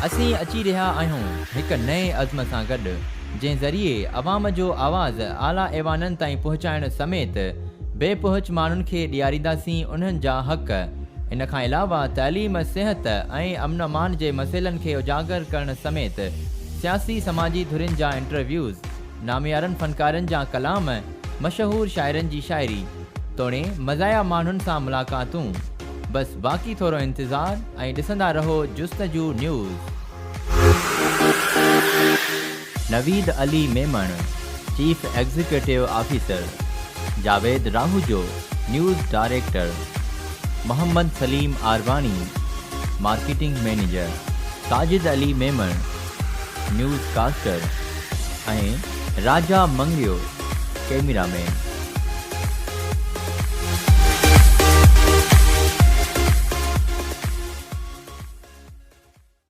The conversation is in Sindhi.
اسين اچي رهيا آهيون هڪ نئين عزم سان گڏ، جنهن ذريعي عوام جو آواز اعليٰ ايوانن تائين پهچائڻ سميت بي پهچ ماڻهن کي ڏيارينداسين انهن جا حق. ان کان علاوه تعليم، صحت ۽ امن امان جي مسئلن کي اجاگر ڪرڻ سميت سياسي سماجي ڌرين جا انٽرويوز، ناميارن فنڪارن جا ڪلام، مشهور شاعرن جي شاعري، توڻي مزاحيه ماڻهن سان ملاقاتون. بس باقي ٿورو انتظار ۽ ڏسندا رهو Justuju news. Naveed Ali Memon, chief executive officer, Javed Rahujo, news director, Muhammad Saleem Arbani, marketing manager, Sajid Ali Memon, news caster ۽ Raja Mangrio, cameraman.